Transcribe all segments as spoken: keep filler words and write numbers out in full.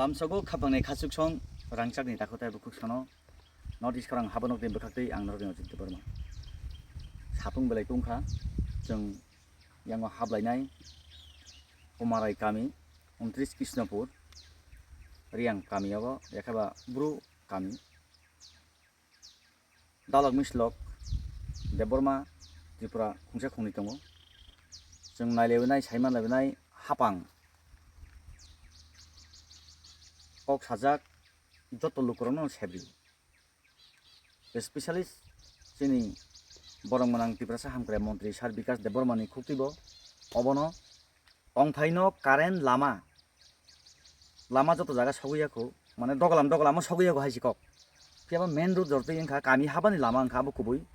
Amsogo khapangni khachuk song rangchakni takhuk tei bukhuk sono North East khorang habanokni bwkhaktwi ang norokni Ojit Debbarma. Sapung belai tungkha, chwng yango hablainai Kumarai kami, untris Krishnapur, Riyang kami abo, yakhaba Bru kami. Dalok mislok Debbarma Tripura khungsa khungni tongo. Chwng nailaibinai, saimanlaibinai hapang kok sajak joto lukurokno sebri. Specialist chini borok mwnang Tiprasa hamkrai montri Sir Bikash Debbarmani khuktibo obono tongthaino current lama, lama joto jaga sogwi yakho, mane dogolam dogolam o sogwi yakho hai si kok. Phiya ba main road jortwi wngkha, kami habani lama wngkha abo kubui.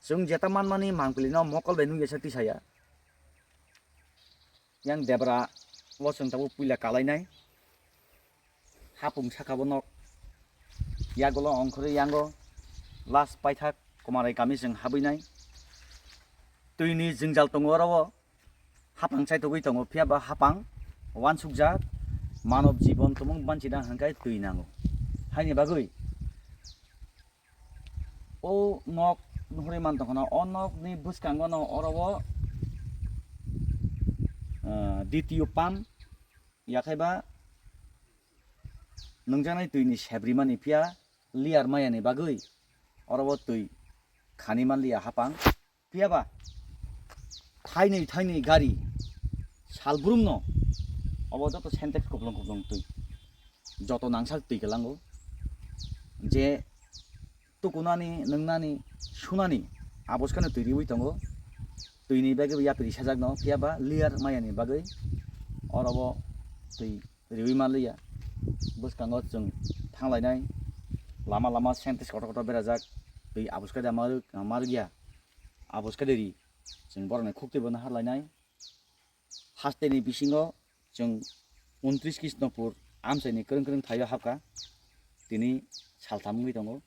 Chwng jeta manmani mangpili no mokol bai nukya sa tisaya. Yang debra o chwng tabuk puila kalainai. Hapung saka bo nok. Yagulo ongkhorwi yango last paithak Kumarai kami chwng habwinai. Twini jwngjal tongo oro o. Hapang chaitugwi tongo, phiya ba hapang uansukjak, manob jibon tumung banchina hwnkhai twi nango. Haini bagwi o nok nuhurwi man tongkha na, o nokni bwskango no oro o, ah, D T O pump yakhai ba nungjaknai twi ni sebrimani, phiya layer maya ni bagwi oro o twi khani manliya hapang. Phiya ba thainwi thainwi gari salbrum no obo joto Sintex kuplung kuplung twi joto nangsak twi kwlango. Je tukunani, nwngnani, sunani aboskano twi riwi tongo. Twini bagwi yapri sajak no, phiya ba layer maya ni bagwi oro o twi riwi manliya. Bwskango chwng thanglainai, lama lama Sintex kotor kotor berajak, twi aboska da marwk, marwkya, aboska de ri. Chwng borokni khukti bono harlainai. Hasteni bisingo chwng untris Krishnapur amchaini kwrwng kwrwng thaio habkha, tini saltham wngwi tongo.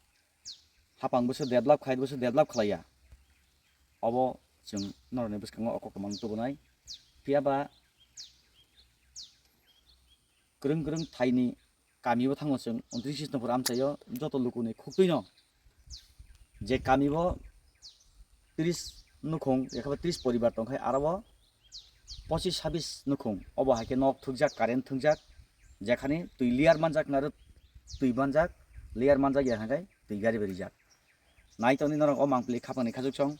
Hapang bwswk develop khai, bwswk develop khlaiya. Obo chwng norokni bwskango o koktwma tubunai. Phiya ba kwrwng kwrwng thaini kami o thango chwng untris Krishnapur amchaio joto lukuni khuktwino. Je kami o tris nukhung, ekhaba tris poribar tongkhai, aro o pochis sabis nukhung. Obo hai khe nok thwngjak, current thwngjak, jekhani twi layer manjak naro twi manjak, layer manjak ya hwnkhai twi gari bai rijak. Nai tongni norok o mangpili khapangni khachuk song.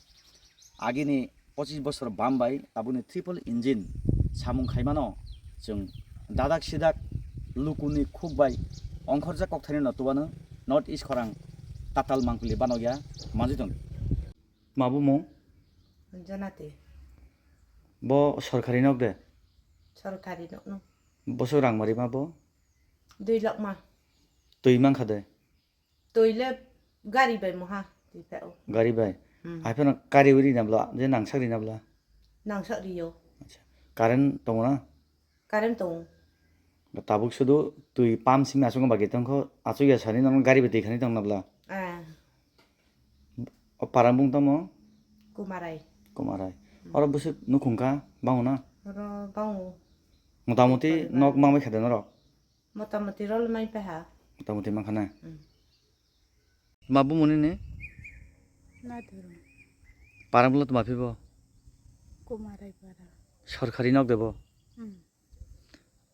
Agini pochis bosor bam bai tabukni triple engine samung khaimano chwng dadak sidak lukuni khuk bai ongkhorjak kokthaino tubano North East khorang tatal mangpili banokya manjwi tong. Ma bumung? Janati. Bo sorkari nok de? Sorkari nok no. Bosok rang mari ma bo? Dui lakh ma. Twi mankha de? Twi le gari bai moha twi pha o. Gari bai? Hmm. Hai phano kari uri na bla, je nangsak ri na bla? Nangsak ri o. Acha. Current tongo na? Current tongo. Tabuk sudu twi pump simi aswk bagi tongkho, aswk ya sani nang gari bai twi khani tong na bla? Ah. O parang bung tamo? Kumarai. Kumarai. Hmm. Oro bwswk nukhung kha, bango na? Oro bango. Motamoti nok mangbai kha de norok? Motamoti rol mai paha. Motamoti mankha na? Hmm. Ma bumuni ni? Naduro. Parang bulo tuma phibo? Kumarai para. Sorkari nok debo? Hmm.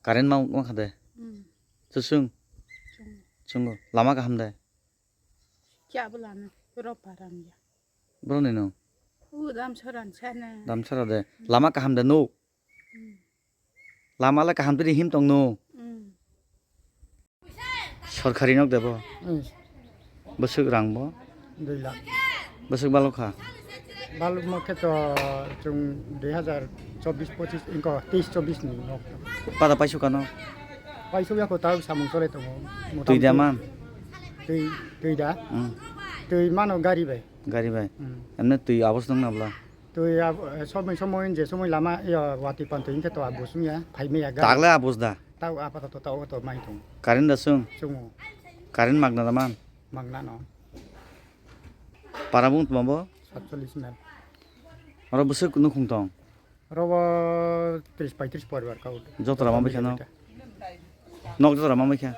Current ma mankha de? Hmm. Chusung? Chungo. Chungo. Lama kaham de? Kya bulano? Ro parang ya. Bro ni no? U dam soran sana. Dam sara de. Hmm. Lama kaham de no? Hmm. Lama le kaham twi him tong no. Hmm. Sorkari nok debo. Hmm. Bwswk rang bo. Dui lakh. Bwswk balok kha. Balok mo khe to chwng dui hazar chobbish pochis inko teis chobbish ni nok. Pada paisuk ano. Paisuk ya ko tau samung chole tongo. Twi da man. Twi, twi da. Hmm. Twi mano gari bai. Gari bai. Hmm. Emne twi abos nang na bla. Twi ab-, somoi somoi je somoi lama, yo, wati pan twi hwnkhe to abus wngya, phai maya gari. Tagle abus da? Tao apato to tao to mai thung. Current da sung? Sungo. Current magna da man? Magna no. Para bung tuma bo? Satchollis mel. Oro bwswk nukhung tong? Oro bo tris paitris poribar kau. Joto rama bai kheno? Nok jora mamai kha?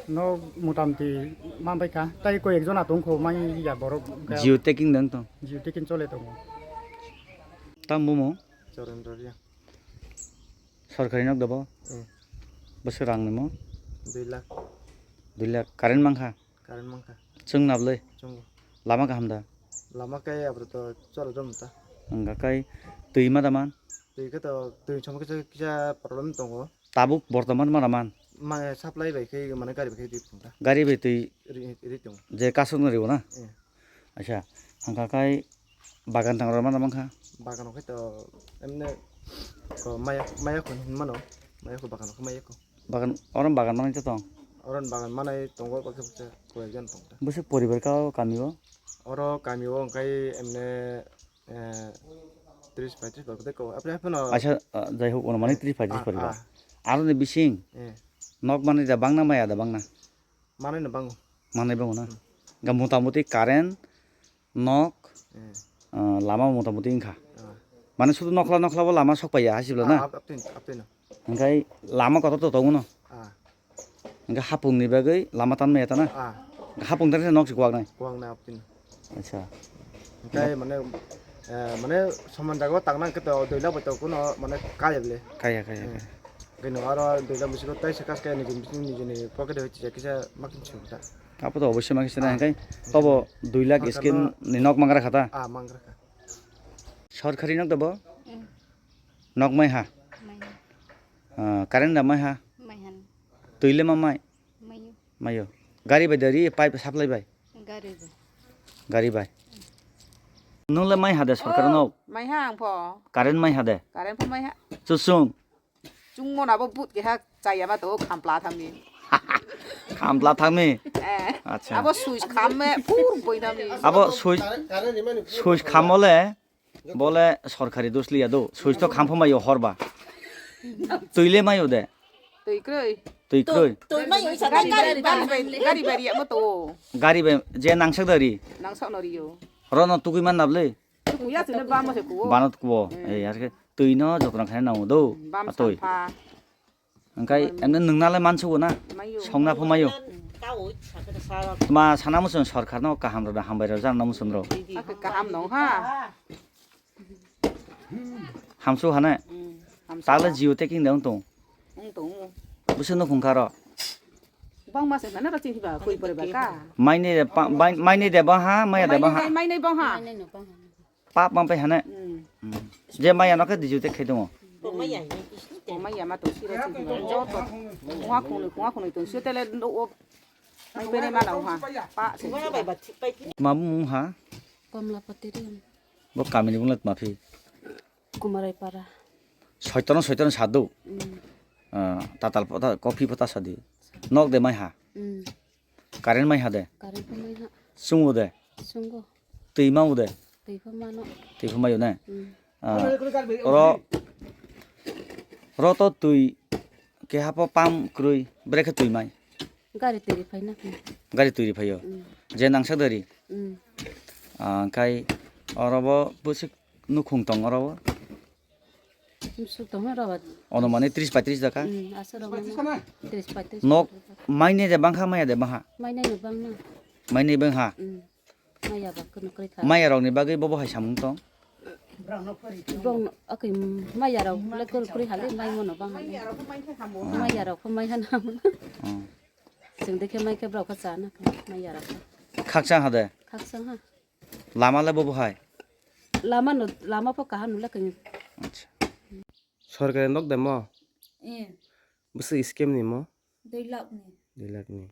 Nok motamoti mambai kha. Tai koi ekjon atong kho mai ya borok. Jio taking dang tong. Jio taking chole tongo. Tam bumo? Chorendra Riya. Sorkari nok dabo? Hmm. Bwswk rang nimo? Dui lakh. Dui lakh. Current mankha? Current mankha. Chwng nablai? Chwngo. Lama kaham da? Lama khe abro to cholo jom ta. Hwnga kai twi ma da man? Twi khe to twi chom kisa kisa problem tongo. Tabuk bortoman ma da man? Ma supply bai khe mane gari bai khe twi phunta. Gari bai twi ri, ri tongo. Je kasuk no ribo na? Eh. Acha, hwnga kai bagan tangra ma da man kha? Bagan khe to emne ko maya, maya ko hin mano. Maya ko bagan ko maya ko. Bagan, orom bagan manai to tong? Oron bagan manai tongo, baksa baksa koyekjon tong ta. Bwswk poribar ka o kami o? Oro kami o wngkai emne, eh, tris paitris poribar tei ko, apre apre no. Acha, ah, jai hok, ono mani tris paitris poribar. Ah, ah. Aroni bising, eh, nok manai da bangna maya da bangna? Manai no bango. Manai bango na? Hmm. Ga motamoti current, nok, hmm, ah, lama motamoti wngkha. Ah. Mane sudu nokhla nokhla bo lama sok paiya, hasibla na? Ah, ap-, aptwi, aptwi no. Hingkai lama kotor to tongo no? Ah. Hingke hapung ni bagwi lama tan maya ta na? Ah. Hapung tan nok si kuwak nai? Kuwak nai aptwi no. Acha. Hingkai mane, eh, mane soman jaga o tang nang khe to dui lakh bai to kuno mane kaya bile. Kaya, kaya, hmm, kaya. Keno aro dui lakh bisingo tai se kas kaya nijini bising nijini pocket hoi tisa kisa makin chum ta. Apo to obosoi makin sina, ah, hingkai tobo dui lakh scheme ni nok mangra kha ta? Ah, mangra kha. Sorkari nok dabo? Mm. Nok mai ha? Mai ha. Ah, current da mai ha? Mai han. Twi le ma mai? Mai. Mayo. Gari bai dari pipe supply bai? Gari bai. Gari bai. Nung le mai ha de sorkar nok? Mai ha ang pho. Current mai ha de? Current pho mai ha. Chusung. Chungmo na bo but keha chaya ma to khampla thangni. Khampla thangni? Eh. Acha. Abo switch khamme pur boi thangni. Abo switch, switch khamole bole sorkari dos liya do. Switch to khampha mayo horba. Twi le mayo de. Twi kroi. Twi kroi. Twi mayo isa gari, gari, gari, gari, gari amo to. Gari be je nangsak dari. Nangsak no riyo. Rono tugui man nable. Kuya sile bamo se kuo. Banot kuo. Hmm. Eh, arke twi no jotna khaina nango do. Bam atoi. Sampha. Hingkai eno nungnale mansugo na? Mayo. Songna pho mayo. Tao sakhe sa. Tma sana muchung sorkar no kaham rw da hambai rw jana muchung rw. Ake kaham nong ha. Hamsu hane. Hmm, hamsu. Tale ha. Jio taking de wng tong. Wng tong. Busi no khungkha ro. Bang mas na ra chini ba koi pore ba ka. Maini de pa-, bai-, maini de bang ha, maya de bang ha. Maini, maini bang ha. Maini no bang ha. Pap mang pai hane. Hmm. Hmm. Je maya no khe dijute khai tongo. Bo maya hi. Bo maya ma to siro si joto. Khunga khunui, khunga khunui to sio tele no o. Mai pene ma nau ha. Pa si. Ma mung ha? Komlapati Riang. Bo kamini bunglet ma phi? Kumarai para. Soitono, soitono sadu. Hmm. Ah, tatal pota, kopi pota sadi. Nok de mai ha? Hmm. Current mai ha de? Current pho mai ha. Chungo de? Chungo. Twi mao de? Twi pho mano. Twi pho mayo ne? Hmm. Ah, oro, oro to twi keha pho pam kroi, brekhe twi mai? Gari twi ri phaina. Gari twi ri phaio? Hmm. Je nangsak dari? Hmm. Ah, kai oro bo bwswk nukhung tong oro bo? Suk tongma rok. Ono mane tris paitris jaka? Hmm, asa rok mane tris paitris. Nok maine de bangkha, maya de bangha? Maine no bangna. Maine bangha? Hmm. Maya ba kono kri kha. Maya rok ni bagwi bobo hai samung tong? Bong, okay, maya rok le kono kri hali, mai mono bangha. Maya rok pho mai hana. Hmm. Chwng dekhe mai khe brok kha chana kha, maya rok kha. Khakchang ha de? Khakchang ha. Lama le bobo hai? Lama no, lama pho kaham nula kanya. Acha. Sorkari nok de mo? Eh. Bwswk scheme ni mo? Dui lakh ni. Dui lakh ni.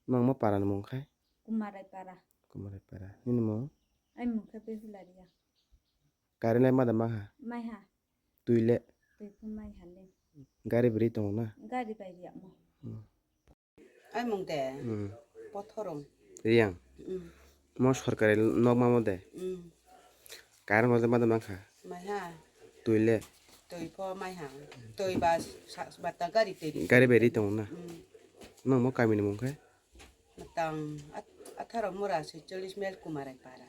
Nang mo para ni mung khai? Kumarai para. Kumarai para. Nini mo? Ai mung khai Behularia. Current lai ma da ma ha? Mai ha. Twi le? Twi pho mai ha le. Gari bwrwi tongo na? Gari bai riya mo. Hmm. Ai mung de. Hmm. Pothorom. Riyang. Hmm. Mo sorkari nok ma mo de. Hmm. Current mo de ma de ma kha? Mai ha. Twi le? Twi pho mai ha. Twi ba sa, ba ta gari twi. Gari bai ri tongo na? Hmm. Nang mo kami ni mung khe? Matang at-, atharo mura soicholish mile Kumarai para.